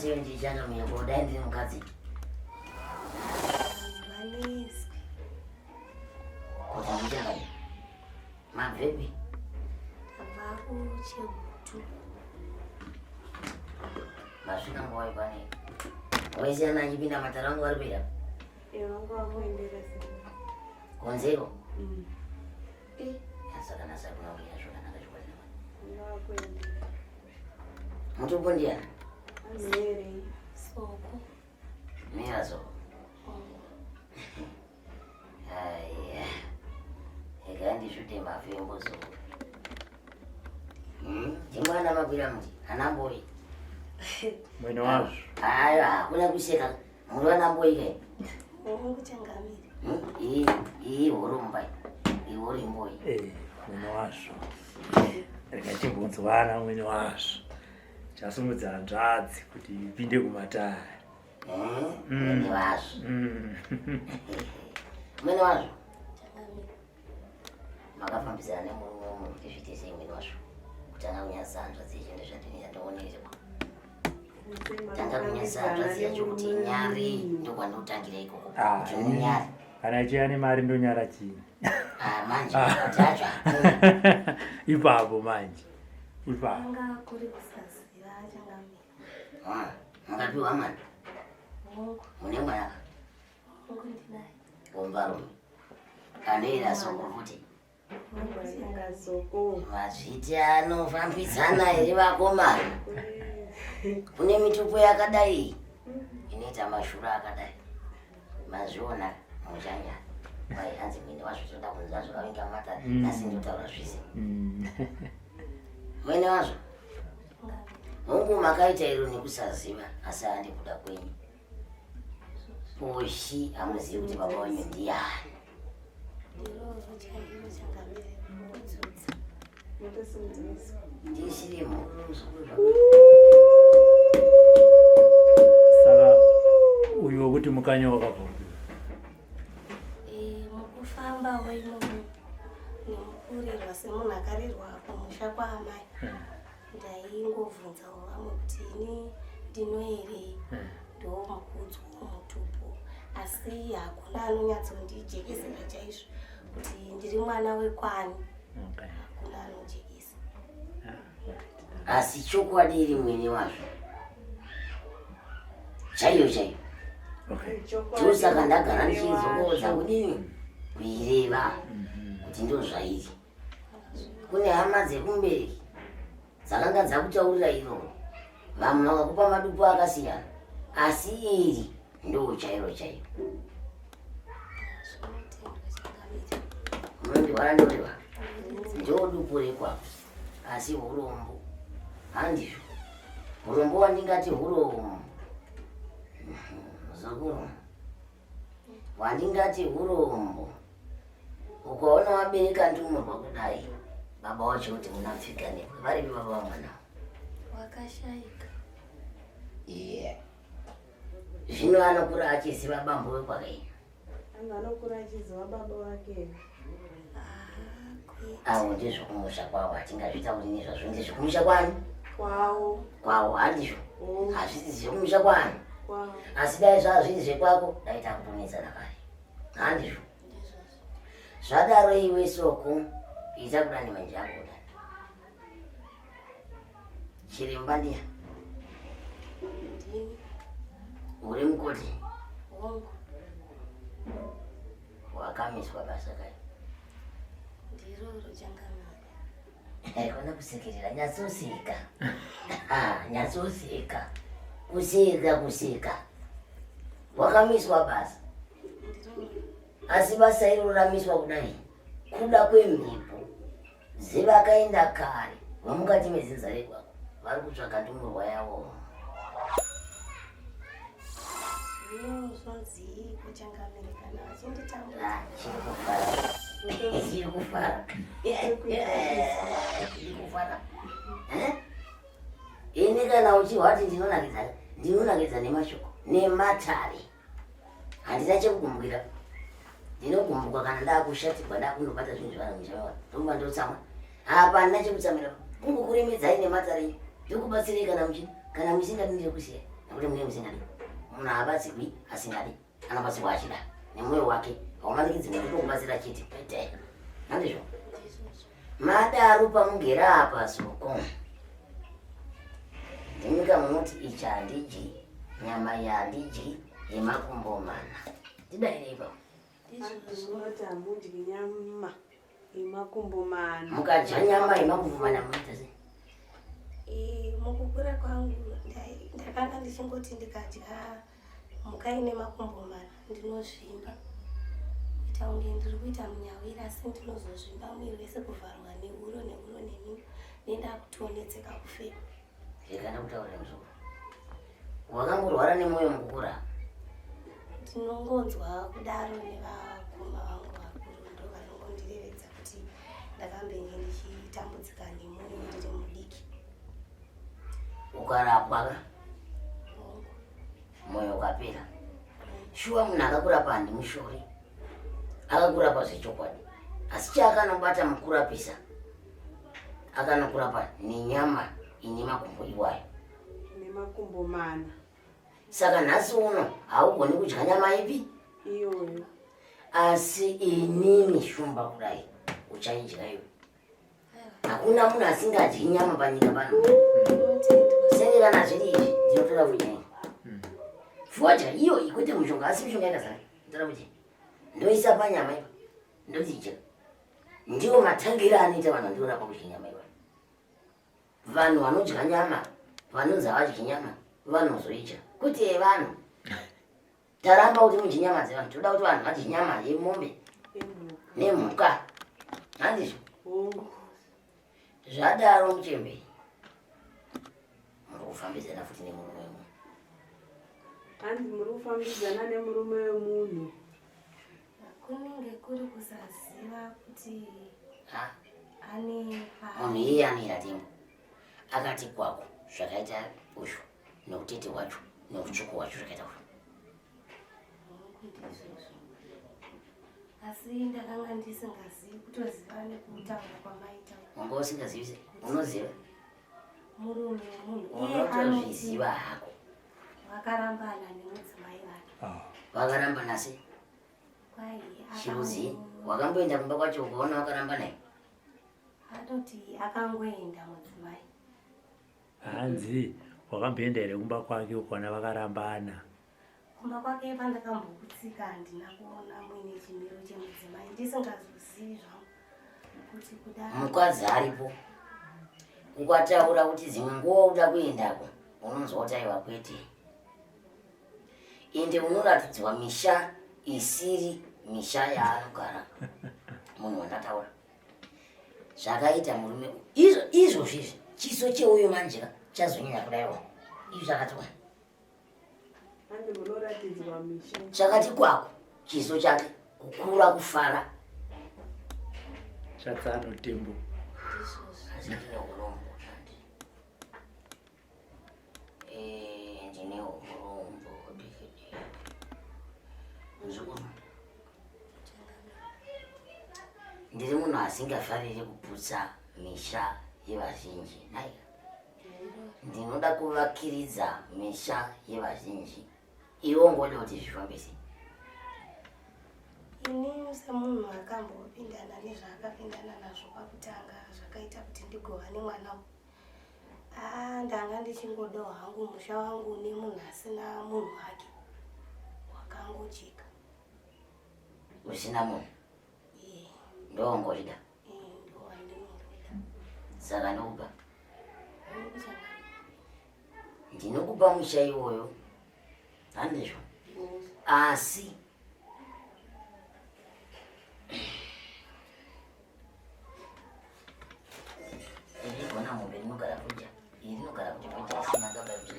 sei ndichishanda munyako dai ndiri mukadzi kuti ndichangani mabvepi Abva kuchegutu. Masvika nguva ipane. Wese ana achipinda matara angu vari kuita. Vangu vakuendera sei? Kunzeko. Eh, saka nasa kuna kuita zvakanaka chokwadi. Vakuendera. Mutupo ndiani? Anoerei? Soko. Mira soko. Aya. Ega ndisvute mafembo soko. Ndimwana makwira muti, ana mboi. Mwene wazvo. Ayo, hakuna kuseka. Muri vana mboi kai. Hongu changamire. Iyi iyi horomba. Iyi horimboi. Eh, mwene wazvo. Rega timbonzwana mwene wazvo. Chasumudza hanzvadzi kuti ipinde kumatare. Mwene wazvo. Mwene wazvo. Changamire. Makafambidzana nemurume umwe kuti zviite sei mwene wazvo. Kutanga kunyadzisa hanzvadzi yacho ndozvandinoita ndoonekwa. Tanga kunyadzisa hanzvadzi yacho kuti inyare ndokwandotangira ikoko. Ah, Kuti munyare. Kana ichiya nemari ndonyara chii? Ah, manje kuti acho hakuna. Ipapo manje. Ipapo. Anga kuri kusaziva changamire. Ah, Makapiwa mwana. Hongu. Mune mwana Hongu ndinaye. wombarume. Anoera soko futi. Soko. Mazviti anofambidzana here vakomana? Kune mitupo yakadai inoita mashura akadai. Mazviona muchanya. Vai hanzi mwene wazvo toda kunzwa zvakavinga mata nhasi ndotaura zvese. Mwene wazvo. Hongu makaita iro nekusaziva asi handi kuda kwenyu. Poshi hamuzivi kuti baba wenyu ndiyani. Ndiroro chairo changamire. Kudzudza. Ndisiri mhuru muzukuru zvako. Saka uyu wekuti mukanya wakabva kupi? Eh, mukufamba imomo nemukurerwa semunhu akarerwa kumusha kwaamai ndaingobvunzawo vamwe kuti ini ndinoerei ndomukudzwa mutupo asi hakuna anonyatsondijekesera chaizvo kuti ndiri mwana wekwani hakuna anojekesa Ah, right. Asi chokwadi iri mwene wazvo. Chaiyo chaiyo. Ndosaka ndagara ndichizokoza kudini kuireva kuti ndozvairi. Kune hama dzekumberi dzakanga dzakutaurira iroro. Vamwe vakakupa madupu akasiyana. Asi iri ndo chairo chairo. Zvinotendwa changamire. Munondihwara ndoreva. Ndo dupu rekwako. Asi urombo. Handizvo. Urombo wandingati urombo. Muzukuru. Wandingati urombo. Ukaona wabereka ndumurwa kudai. Baba wacho kuti munapfika newe. Varipi baba vamwana? Wakashaika. Yeah. Zvino anokura achiziva bambo wekwakaina. Anga anokura achiziva baba wake. Avo ndezvekumusha kwavo hatingazvitauri nezvazvo ndezvekumusha kwani? Kwavo. Kwavo handizvo. Oh. Hazvisi zvekumusha kwani? Kwavo. Asi dai zvazviri zvekwako dai takutonetsana kare. Handizvo. Zvadaro iwe soko ita kudani manje ako kudani. Chiremba ndiya. Ndini. Uri mukoti Hongu. wakamiswa basa kai. Ndiroro changamire. Haikona kusekerera, nyatsoseka. Ah, nyatsoseka. Kuseka, kuseka. Wakamiswa basa. Ndiroro. Asi basa iro ramiswa kudai. Kuda kwemhepo. Dzevakaenda kare vamukati medzinza rekwako vari kutsvaga ndumurwa yavo. Zvino zvonziiko changamire kana vachinditambudza? Ah, chiri kufara. Chiri kufara. Chiri kufara. Eh? Ini kana uchihwati ndinonakidza ndinonakidza nemashoko nematare. Handina chekugumbukira. Ndinogumbuka kana ndakushatirwa ndakundobata zvinhu zvevanhu musha mevanhu. Ndokuva ndotsamwa. Apa handina chekutsamwira. Kungokuremedzai nematare. Ndokubatsirei kana muchida kana musingadi ndiri kusiya. Nekuti munenge musingadi. Munhu haabatsirwi asingadi, anobatsirwa achida nemwoyo wake. Haumanikidzi munhu kutokubatsira chete kwete. Handizvo? Madaro pamugere apa soko. Ndimika munoti ichi handidyi, nyama iyi handidyi yemakumbo mana. Tidairei ipapo. Munoti hamudyi nyama yemakumbo mana. Mukadya nyama yemakumbo mana munoita sei? Mukukura kwangu ndakanga ndichingoti ndikadya mhuka ine makumbo mana ndinozvimba kuita kunge ndiri kuita munyawira asi ndinozozvimba mwiri wese kuvharwa nehuro nehuro nemino nendakutonetseka kufema. Rega ndakutaurira muzukuru. Wakamborwara nemwoyo mukukura? Ndinongonzwa kudaro nevakoma vangu vakuru ndo vanongondirevedza kuti ndakambenge ndichitambudzika nemwoyo ndiri mudiki. Ukarapwa ka? Mwoyo ukapera. Shuwa munhu akakurapa handimushori. Akakurapa zvechokwadi. Asi chaakanobata mukurapisa akanokurapa nenyama ine makumbo iwayo. Nemakumbo mana. Saka nhasi uno haugoni kudya nyama ipi? Iyoyo. Asi inini shumba kudai uchaidya iwe. Hakuna munhu asingadyi nyama panyika pano. Senge kana zviri izvi ndinotora kudya ini. Fodya iyo kwete mushonga asi mishonga yakazara. Ndinotora kudya. Ndoisa panyama ipa. Ndodzidya. Ndiwo matangiro anoita vanhu vandinorapa kudya nyama iwayo. Vanhu vanodya nyama vanonzi havadyi nyama vanozoidya kwete yevanhu. Taramba kuti mudye nyama dzevanhu, toda kuti vanhu vadye nyama yemombe nemhuka. Handizvo? Zvadaro muchembere muri kufambidzana futi nemurume wemunhu. Hanzi muri kufambidzana nemurume wemunhu. Kunenge kuri kusaziva kuti ane munhu iye anoera tembo akati kwako zvakaita uyu neutete hwacho neutsvuku hwacho zvakaita uyu. Asi ndakanga ndisingazivi kutoziva nekutaura kwamaita. Wanga usingazivi sei? Unoziva? Murume wemunhu. Unotozviziva hako. Vakarambana nemudzimai vake. Vakarambana sei? Kwai Chiruzi, wakamboenda kumba kwacho ukaona vakaramba naye? Atoti akangoenda mudzimai. Hanzi wakamboenda here kumba kwake ukaona vakarambana? Kumba kwake pandakambokutsika handina kuona muine chimiro chemudzimai ndisingazozivi zvangu kuti kuda Mukadzi aripo. Ukataura kuti dzimwe nguva uda kuendako unonzwa kuti aiwa kwete. Ende unoratidzwa misha isiri misha yaanogara munhu wandataura. Zvakaita murume izvo izvozvi izvi chiso cheuyu manje ka chazonyanya kudaiwo. Izvi zvakati Hanzi munoratidzwa misha. Chakati kwako chiso chake kukura kufara. Chatsano tembo. Asi ndine urombo zvandi. Ndine urombo diki diki. Muzukuru. Ndiri munhu asingafariri kuputsa misha yevazhinji. Nhaika. Ndinoda kuvakiridza misha yevazhinji. Iwe ungoda kuti zvifambe sei? Ini semunhu akambopindana nezvaakapindana nazvo pakutanga zvakaita kuti ndigova nemwana uyu. Ndanga ndichingodawo hangu musha wangu une munhu asina munhu wake wakangojeka. Usina munhu? Ndowangozvida? Ndowandinongoda. Saka ndokupa? Ndinokupa musha iwoyo, handizvo? Asi iri gona mombe rinogara kudya, iri rinogara kuti fodya isi nyanga bai kuti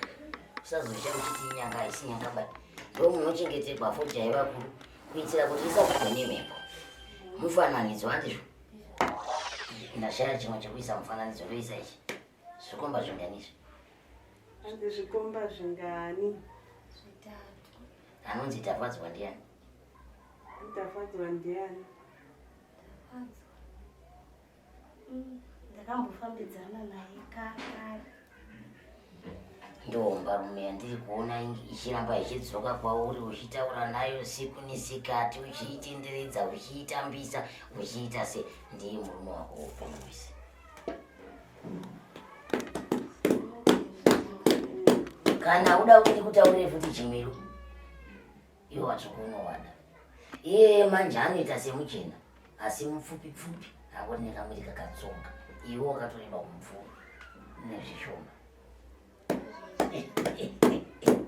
usazosha uchiti inyanga haisi nyanga bai. Ndo munochengeterwa fodya yevakuru kuitira kuti isafugwe nemhepo. Mufananidzo handizvo? Ndashaya chimwe chekuisa mufananidzo ndoisa ichi. Zvikomba zvingani izvi? Hanzi zvikomba zvingani? Zvitatu. Anonzi Tafadzwa ndiani? Tafadzwa ndiani? Tafadzwa. Ndakambofambidzana naye kare. Ndombarume yandiri kuona ichiramba ichidzoka kwauri uchitaura nayo siku nesikati uchiitenderedza uchiitambisa uchiita se ndiye murume wako woupenyu hwese. Kana uda kuti ndikutaurire futi chimiro iwe watsvuku unowada iye manje anoita semuchena asi mupfupi pfupi angori nekamwiri kakatsonga iwe wakatoreba kumupfupi nezvishoma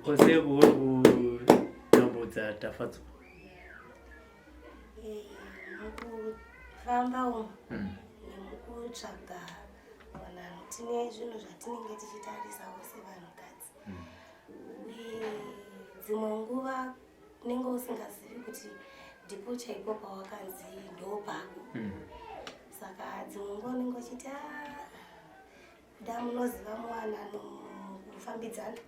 Kose uri kutambudza Tafadzwa. Eh, mukufamba umu nemukutsvaga wanano tine zvinhu zvatinenge tichitarisawo sevanhukadzi uye dzimwe nguva unenge usingazivi kuti ndipo chaipo pawakanzi ndopako saka dzimwe nguva unenge uchiti "Ah, kuda munoziva muwanano mukufambidzana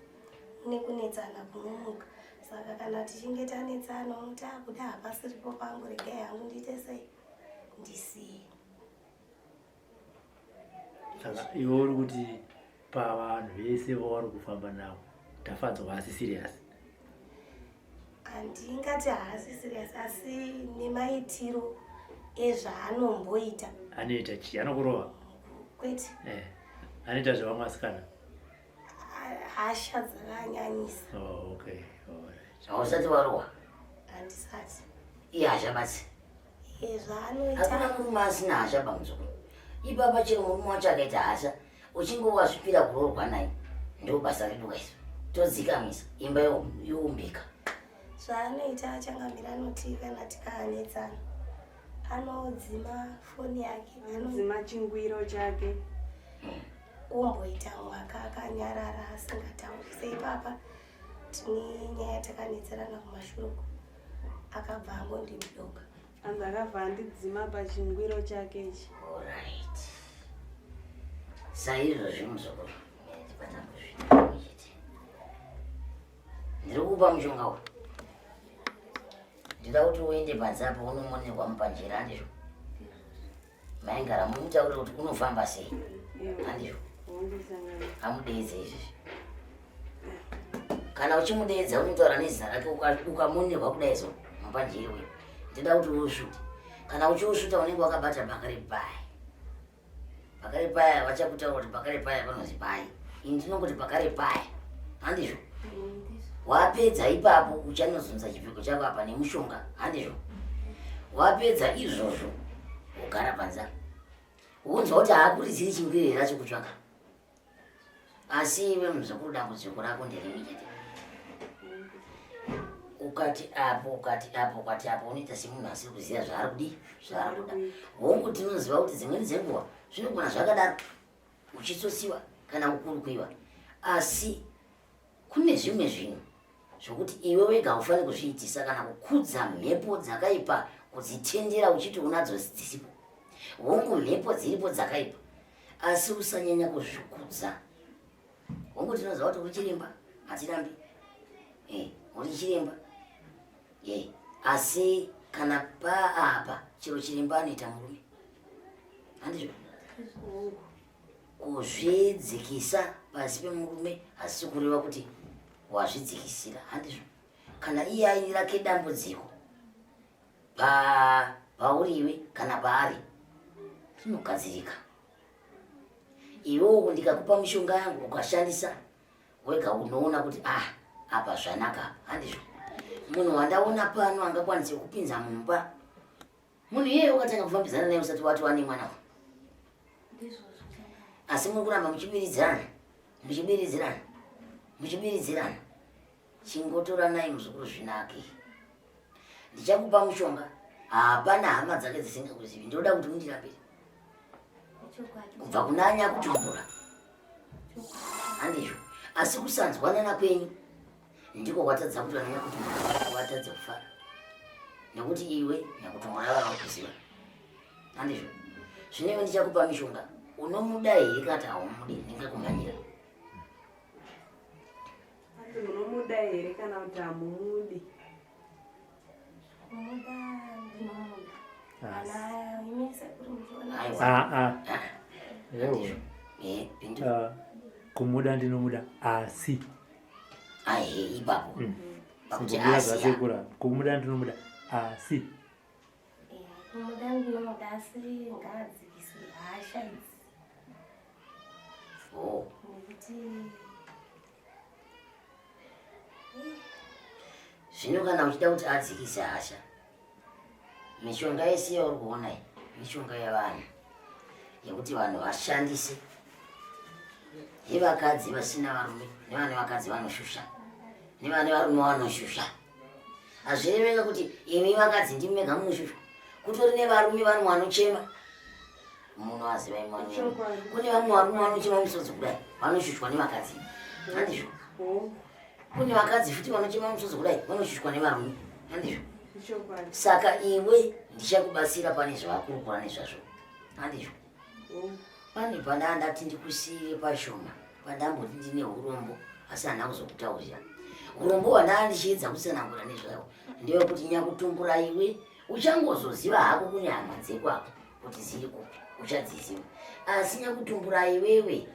mune kunetsana kunomuka saka kana tichinge tanetsana unoti "Ah, kuda hapasiripo pangu regai hangu ndiite sei ndisiye Saka iwe uri kuti pavanhu vese vauri kufamba navo Tafadzwa haasi serious. Handingati haasi serious asi nemaitiro ezvaanomboita. Anoita chii? Anokurova? Kwete. Eh. Anoita zvevamwe vasikana? Hasha dzakanyanyisa. Oh, okay. All right. Hausati warohwa? Handisati. Iye hasha basi. Eh, zvaanoita. Hakuna murume asina hasha bamuzukuru. Ipapa chero murume wacho akaita hasha, uchinge wazvipira kuroorwa naye, ndo basa redu kaisu. Todzikamisa, imba youmbika. Zvaanoita achangamira anoti kana tikanetsana anodzima foni yake, anodzima chingwiro chake. Omboita mwaka akanyarara asingatauri. Seipapa tine nyaya takanetserana kumashure uko akabva angondibloka. Anzi akabva andidzima pachingwiro chake ichi. Alright. Saizvozvi muzukuru, ndipatambozvita chete. Ndiri kupa mushonga uyu. Ndinoda kuti uende panze apo unomonerwa mupanjira handizvo? Maingara mumutaurire kuti unofamba sei handizvo? Amudeedze izvezvi. Kana uchimudeedza unotaura nezita rake ukamonerwa kudai so mupanjiri uyu. Ndinoda kuti usvute. Kana uchiusvuta unenge wakabata bhaka rebai. Pakare paya vachakutaura kuti pakare paya panozi pai. Ini ndinongoti pakare paya. Handizvo? Wapedza ipapo uchanozunza chipfeko chako apa nemushonga. Handizvo? Wapedza izvozvo wogara panze. Wonzwa kuti haakuridziri chingwiri here achikutsvaka. Asi iwe muzukuru dambudziko rako nderimwe chete. Ukati apo ukati apo ukati apo unoita semunhu asiri kuziva zvaari kudii zvaari kuda. Hongu tinoziva kuti dzimweni dzenguva zvinogona zvakadaro uchitsosiwa kana kukurukwiwa asi kune zvimwe zvinhu zvokuti iwe wega haufaniri kuzviitisa kana kukudza mhepo dzakaipa kudzitendera uchiti unadzo dzisipo. Hongu mhepo dziripo dzakaipa asi usanyanya kuzvikudza. Hongu tinoziva kuti uri chiremba, hatirambi. Eh, uri chiremba. Eh, asi kana paapa chero chiremba anoita murume. Handizvo? Kuzvidzikisa pasi pemurume hazisi kureva kuti wazvidzikisira, handizvo? Kana iye aine rake dambudziko pa pauri iwe kana paari rinogadzirika. Iwewo ndikakupa mishonga yangu ukashandisa wega unoona kuti ah apa zvanaka, handizvo? Munhu wandaona pano angakwanise kupinza mumba munhu iyeye wakatanga kufambidzana naye usati wati wane mwana asi muri kuramba muchibiridzirana muchibiridzirana muchibiridzirana chingotoranai muzukuru zvinake ndichakupa mushonga hapana hama dzake dzisingakuzivi ndinoda kuti undirambire kubva kuna anyakutumbura handizvo asi kusanzwanana kwenyu ndiko kwatadza kuti vana nyakutumbura vatadze kufara nekuti iwe nyakutumbura vava kuziva handizvo zvino iwe ndichakupa mishonga unomuda here kati haumudi ndingakumhanyira Hanzi munomuda here kana kuti hamumudi? Kumuda ndinomuda. Kana imi sekuru muchiona. Aiwa. Ah, ah. Ewo. Eh, pindura. Ah. Kumuda ndinomuda asi. Ahe ipapo. Pakuti Simbobira asi. zvasekura. Kumuda ndinomuda asi. Kumuda ndinomuda asi ngaadzikise hasha idzi. Oh. Nekuti Zvino kana uchida kuti adzikise hasha, mishonga yese yauri kuona iyi mishonga yevanhu yekuti vanhu vashandise, yevakadzi vasina varume nevane vakadzi vanoshusha nevane varume vanoshusha. Hazvireveka kuti imi vakadzi ndimi mega munoshushwa, kutori nevarume vamwe vanochema. Munovaziva imi varume? Kune vamwe varume vanochema misodzi kudai, vanoshushwa nevakadzi, handizvo? Kune vakadzi futi vanochema misodzi kudai, vanoshushwa nevarume, handizvo? Saka iwe ndichakubatsira pane zvavakurukura nezvazvo, handizvo? Pane pandaa ndati ndikusiire pashoma, pandamboti ndine urombo, asi handina kuzokutaurira. Urombo hwandaa ndichiedza kutsanangura nezvawo ndewekuti nyakutumbura iwe uchangozoziva hako kune hama dzekwako kuti dziri kupi, uchadziziva. Asi nyakutumbura iwewe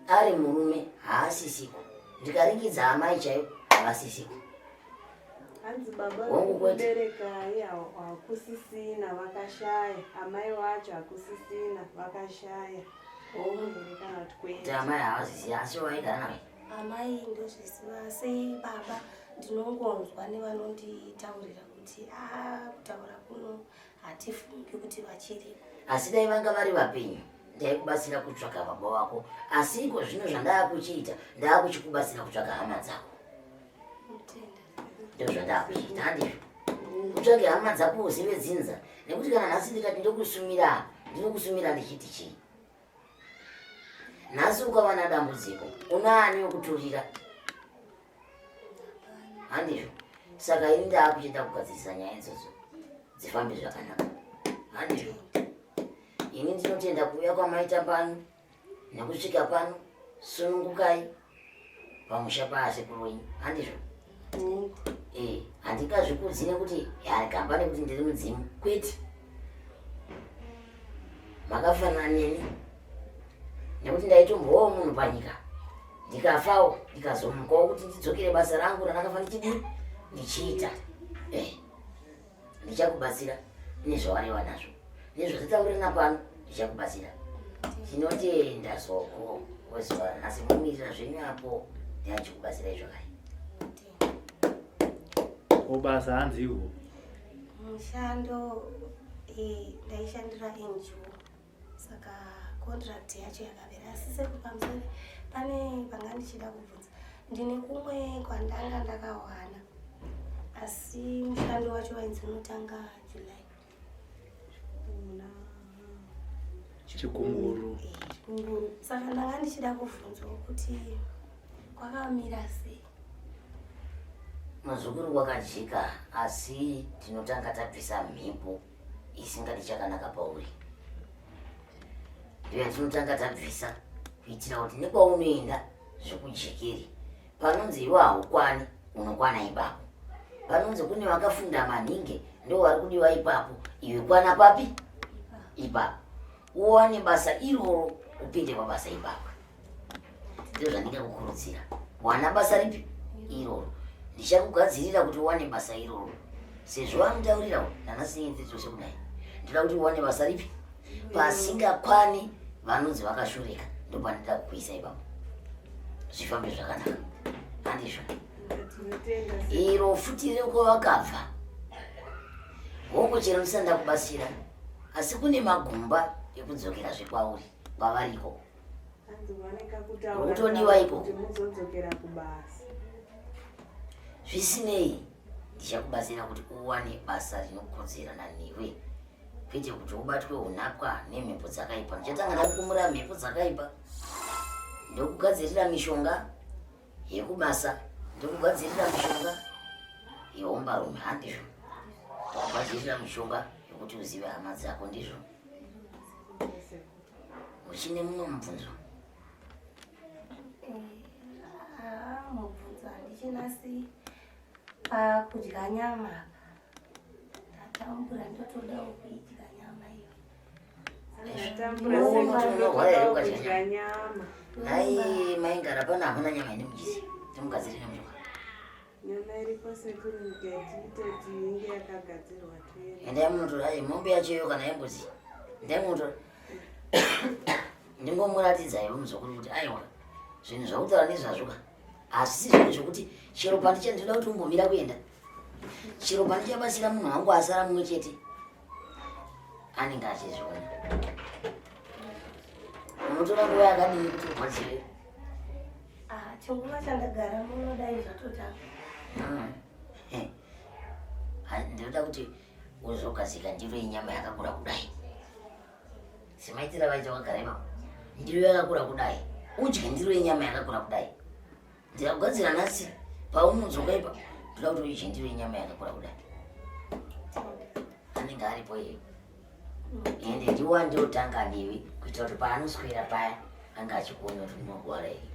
ari murume haasisiko, ndikaringidza amai chaivo havasisiko. Hanzi baba Hongu kwete. vekuberekai hakusisina vakashaya, amai vacho hakusisina vakashaya. Hongu here kana kuti Kuti kwete? amai havasisi, asi vaigara navo. Amai ndozviziva, asi baba ndinongonzwa nevanonditaurira kuti kutaura kuno hatifungi kuti vachiriko. Asi dai vanga vari vapenyu ndaikubatsira kutsvaka baba vako, asi iko zvino zvandaakuchiita ndaakuchikubatsira kutsvaka hama dzako. Ndizvo zvandaakuchiita, handizvo? Utsvake hama dzako uzive dzinza, nekuti kana nhasi ndikati ndokusumira, ndinokusumira ndichiti chii? Nhasi ukawana dambudziko unaani wekuturira? Handizvo? Saka ini ndaakuchida kugadzirisa nyaya idzodzo dzifambe zvakanaka, handizvo? Ini ndinotenda kuuya kwamaita pano nekusvika pano. Sunungukai pamusha paasekuru wenyu, handizvo? Handingazvikudzi nekuti gamba nekuti ndiri mudzimu, kwete. Makafanana neni nekuti ndaitombowawo munhu panyika, ndikafawo ndikazomukawo kuti ndidzokere basa rangu randakafa ndichidii ndichiita. Ndichakubatsira nezvawareva nazvo nezvatataurira pano, ndichakubatsira. Tinotenda Soko wezuva ranhasi, mumirira zvenyu apo ndiachikubatsirai zvakare. Ko basa hanzi iwo? Mushando ndaishandira NGO, saka contract yacho yakapera. Asi sekupamusoro pane panga ndichida kubvunza, ndine kumwe kwandanga ndakawana, asi mushando wacho wainzi unotanga July. Chikunguru. Chikunguru. Saka ndanga ndichida kubvunzawo kuti kwakamira sei? Muzukuru, kwakajika, asi tinotanga tabvisa mhepo isingadi chakanaka pauri. Ndiyo yatinotanga tabvisa kuitira kuti nekwaunoenda zvikujekere. Panonzi iwe haukwani, unokwana ipapo. Panonzi kune vakafunda maningi ndo vari kudiwa ipapo, iwe kwana papi? Ipapo. Uwane basa iroro, upinde pabasa ipapo. Ndizvo zvandingakukurudzira. Wana basa ripi? Iroro. Ndichakugadzirira kuti uwane basa iroro. Sezvo vamutaurira nanasinyidzi dzose kudai, ndinoda kuti uwane basa ripi? Pasingakwani vanonzi vakashurika, ndopandinoda kukuisa ipapo. Zvifambe zvakanaka, handizvo? Iro futi reko vakabva hongu, chero ndisati ndakubatsira, asi kune magumba ekudzokerazve kwauri kwavariko. Kutodiwa iko. Zvisinei, ndichakubatsira kuti uwane basa rinokodzerana newe, kwete kuti ubatwe unhapwa nemhepo dzakaipa. Ndichatanga ndakukumura mhepo dzakaipa, ndokugadzirira mishonga yekubasa, ndokugadzirira mishonga yehombarume, handizvo? Ndokugadzirira mishonga yekuti uzive hama dzako, ndizvo? Uchine mumwe mubvunzo? Mubvunzo handichina, asi pakudya nyama ndatambura, ndotodawo kuidya nyama iyo. Ndatambura, ndotodawo kudya nyama. Nhai maingara pano hamuna nyama ine muchizi timugadzirire nemushonga. Nyama iripo sekuru mugeti itoti inge yakagadzirwa toera. Endai munotora mombe yacho iyo kana yembudzi. Endai munotora. Ndingomuratidza iwe muzukuru kuti aiwa zvinhu zvakutaura nezvazvo ka hazvisi zvinhu zvekuti chero pandicha ndinoda kuti umbomira kuenda chero pandichabatsira munhu wangu asara mumwe chete anenge achizviona unotora nguva yakadii kuti urwadziwe ah, chinguva chandagara muno dai zvatotanga hmm. eh. ndinoda kuti uzogadzika ndiro yenyama yakakura kudai semaitira vaita wakagara ipapo ndiro yakakura kudai udye ndiro yenyama yakakura kudai Ndakugadzira nhasi paunodzoka ipa ndoda kuti uidye ndiro yenyama yakakura kudai. Anenge aripo iye. Ende ndiwo andiotanga newe kuitira kuti paanoswera paya ange achikuona kuti unorwara here.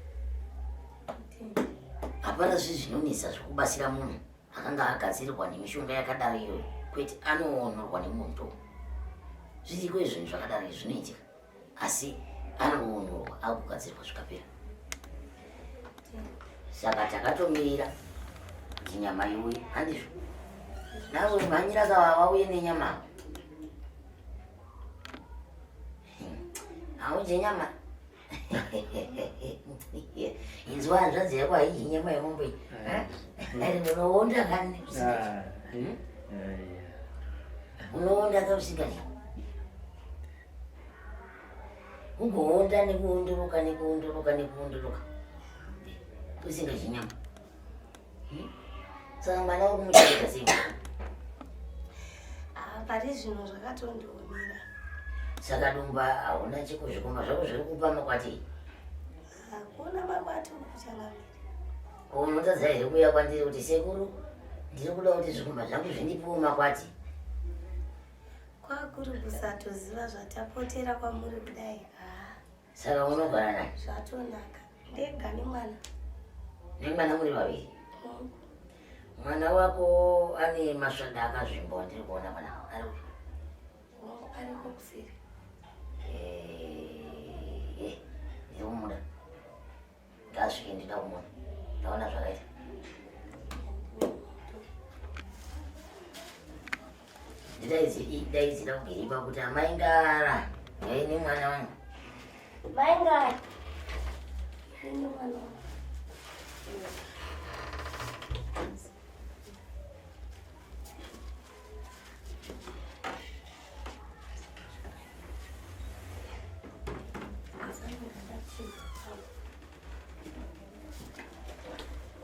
Hapana zvinhu zvinonetsa zvekubatsira munhu akanga agadzirwa nemishonga yakadaro iyoyo kwete anoonorwa nemoto. Zviriko izvi zvinhu zvakadaro izvi zvinoitika. asi anoonyorwa akugadzirwa zvikapera saka takatomirira kuti nyama iuye handizvo nawe mhanyira kava vauye nenyama haudye nyama inzwa hanzvadzi yako haidyi nyama yemombe iyi unoonda kani unoonda kausingadyi Ugoonda nekuondonoka nekuondonoka nekuondonoka usingadyi nyama. Hmm? Saka mwana wako muchengeta sei? Ah, pari zvino zvakatondiomera. Saka dumba hauna chekuzvikomba zvako zviri kupa makwati? Hakuna makwati ukuchangamira. Unotadza here kuuya kwandiri kuti sekuru ndiri kuda kuti zvikomba zvangu zvindipiwo makwati? Kwakuri kusatoziva zvatapotera kwamuri kudai. Ah. Saka unogara nani? Zvatonaka. Ndega nemwana. Nemwana muri vaviri? Mm. Mwana wako ane masvanda akazvimba ndiri kuona mwana ari kupi? Ari kusiri. Eh, eh, ndiri kumuda. Ngaasvike ndida kumuona. Ndaona zvakaita. Ndidaidzira kugiripa kuti amai Ngara yai nemwana wangu. Mai Ngara. Nemwana wangu.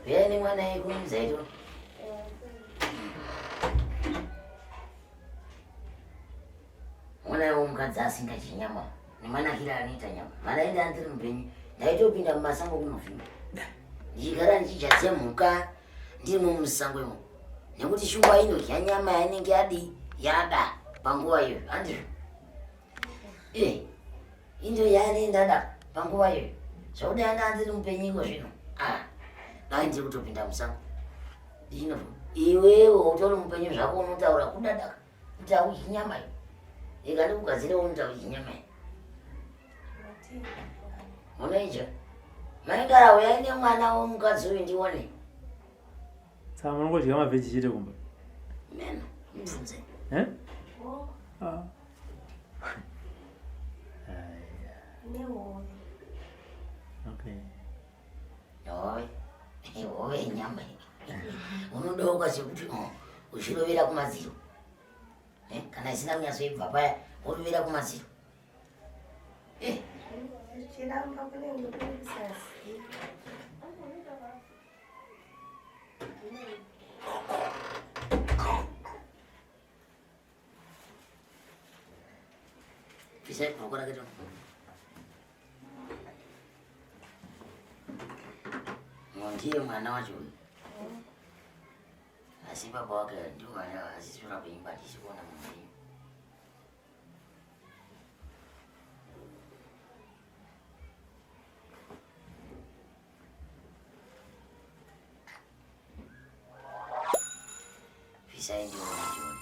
Uyai nemwana yekumudza ito. Mwana womukadzi asingadyi nyama nemanakire anoita nyama. Mwana ende andiri mupenyu ndaitopinda mumasango kunovhima. Ndichigara ndichidya mhuka ndirimo musango imo. Nekuti shumba inodya nyama yainenge yadii yada panguva iyoyo handizvo? Eh, Indo yani ndada panguva iyoyo. Zvakuti anga andiri mupenyu iko zvino. Ah. Dai ndiri kutopinda musango. Ndino iwewe utori mupenyu zvako unotaura kudada kuti haudyi nyama iyo. Ika ndikugadzire unoita kudyi nyama iyo. Munoidya. Maingara uyai nemwana womukadzi uyu ndione. Saka munongodya mavheji chete kumba? Meno, mubvunze. Eh? Ah. Nehove. Okay. Hove. Hove inyama. Unodoka sekuti oh, uchirovera kumadziro. Eh, kana isina kunyatsoibva paya worovera kumadziro. Eh. Zvichiramba kunenge kuri kusaziva. Pisai ruoko rake to. Ndiye mwana wacho uyu. Asi baba wake ndiwo mwana asisi kuimba ndichikuona munhu. Bvisai ndione ndione.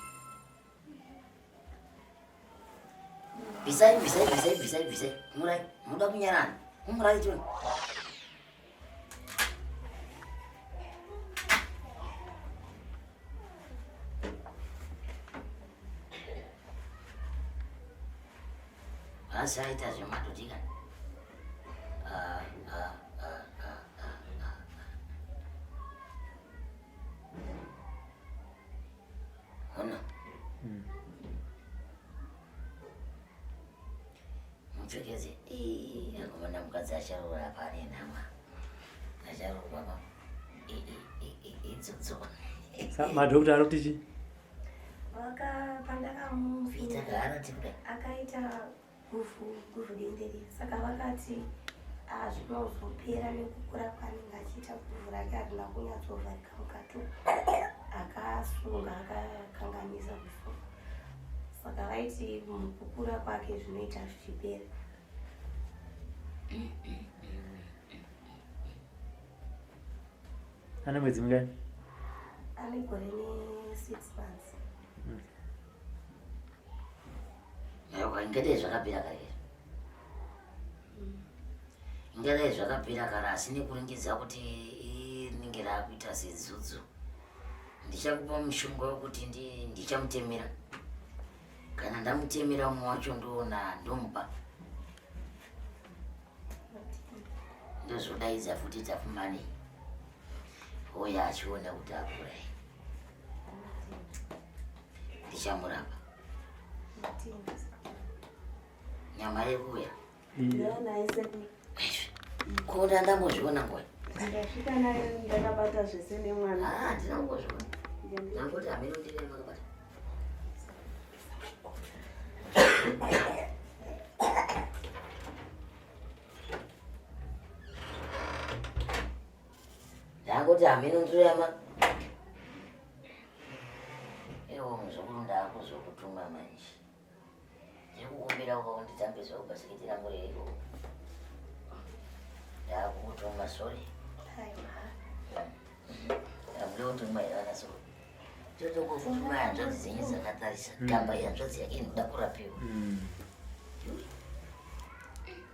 Bvisai bvisai bvisai bvisai bvisai. Murai munoda kunyarana. Umurai tione. Asi aita zvematotika. Ah, ah, ah, ah, ah, ah. Ona. Mupfekedze. Ii, akomana mukadzi acharoora apa ane nhama. Acharoorwa pa. Idzodzo. Madhokota ari kuti chii? Vaka pandakamuita gara tikuda. Akaita guvhu guvhu dendere saka vakati ah, zvinozopera nekukura kwaanenge achiita guvhu rake harina kunyatsovharika mukati akasunga akakanganisa kusunga saka vaiti mukukura kwake zvinoita zvichipera. Ane mwedzi mingani? Ane gore ne6 months. Aiwa, ingadai zvakapera kare izvo. Ingadai zvakapera kare asi nekuringidza kuti rinenge raakuita sedzudzu. Ndichakupa mushonga wekuti ndichamutemera. Kana ndamutemera umwe wacho ndoona ndomupa. Ndozodaidza futi Tapfumanei. Ouya achiona kuti akura. Ndichamurapa. Nyama yekuya. Kona ndambozviona nguva. Ndasvika nayo ndakabata zvese nemwana. Ah, ndina kungozviona. Ndangoti hameno ndine makabata. Ndangoti hameno ndinoyama. Ewo muzukuru ndakuzokutuma manje. Ndikukumbira ukaunditambisa kubhasikiti rangu ririko. Ndakukutuma sorry. Ndakuda kutuma here vana sorry. Totokutuma hanzvadzi dzenyu dzakatarisa. Gamba hanzvadzi yake inoda kurapiwa.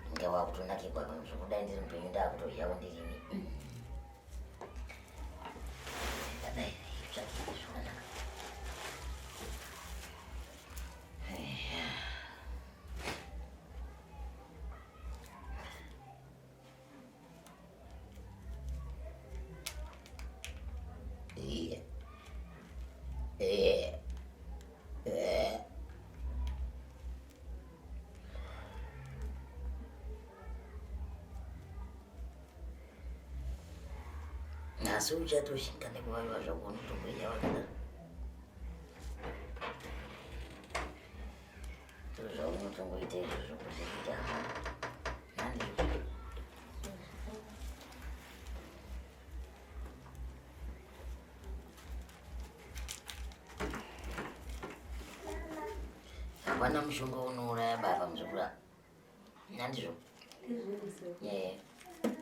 Inge wakutonakirwa zvekudai ndiri mupenyu ndakutoyawo ndirini. Ndadai tsvake zvakanaka. Asi uchatoshinga nekuvaviwa zvako unotomboita wakadaro. Zvaunotongoita izvozvo kuti kuita nani. Hapana mushonga unouraya baba muzukuru apa. Nandizvo. Eh.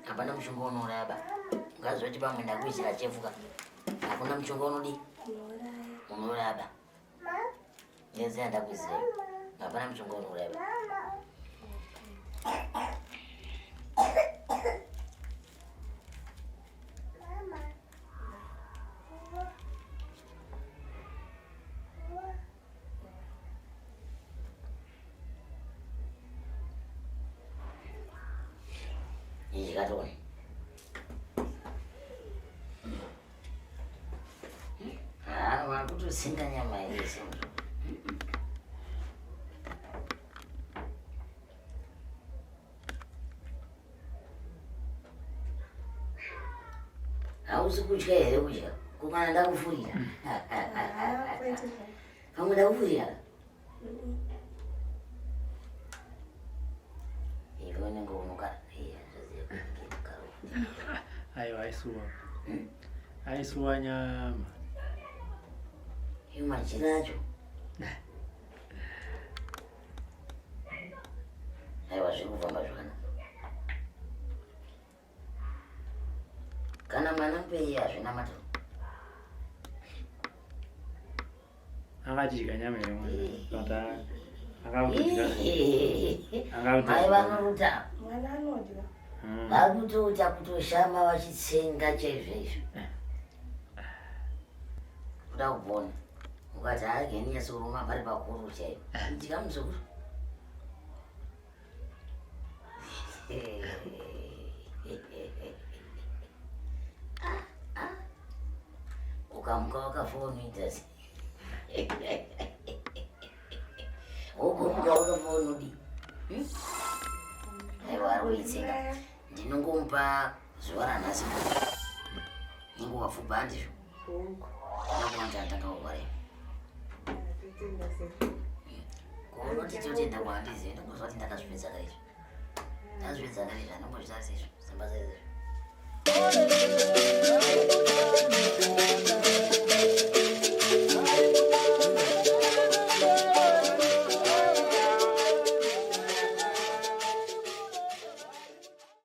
Hapana mushonga unouraya baba. Ungazoti pamwe ndakuisira chefuka. Hakuna mushonga unodii? Unouraya baba. Ngezi yandakuisira. Hapana mushonga unouraya baba. Idya Ah, wakutosinga nyama yese. Hausi kutya here kudya? Ko kana ndakufurira? Pamwe ndakufurira? Iwe unenge unogara. Aiwa, aisuwa. Aisuwa nyama. Iwe machira acho. Aiwa, zviri kufamba zvakanaka. Kana mwana mupenyu hazvina maturo. Angachidya nyama here mwana? But akakutodya. Akakutodya. Mai vanoruta. Mwana anodya. Vakutoita kutoshama vachitsenga chaizvo izvo. Kuda kupona. Ukati haageni nyatsoruma pari pakuru chaipo. Ndika muzukuru. Ukamuka wakafa unoita sei? Wogomuka wakafa unodii? Hmm? Aiwa ari kuitsenga. Ndinongomupa zuva ranhasi nenguva pfupi handizvo? Ndakuwanza ndakaurwara. Kuonoti totenda kwahandizivi ndongozwa kuti ndakazvipedza kare izvo. Ndazvipedza kare izvo handingozvitarisi izvo. Simba sei izvo.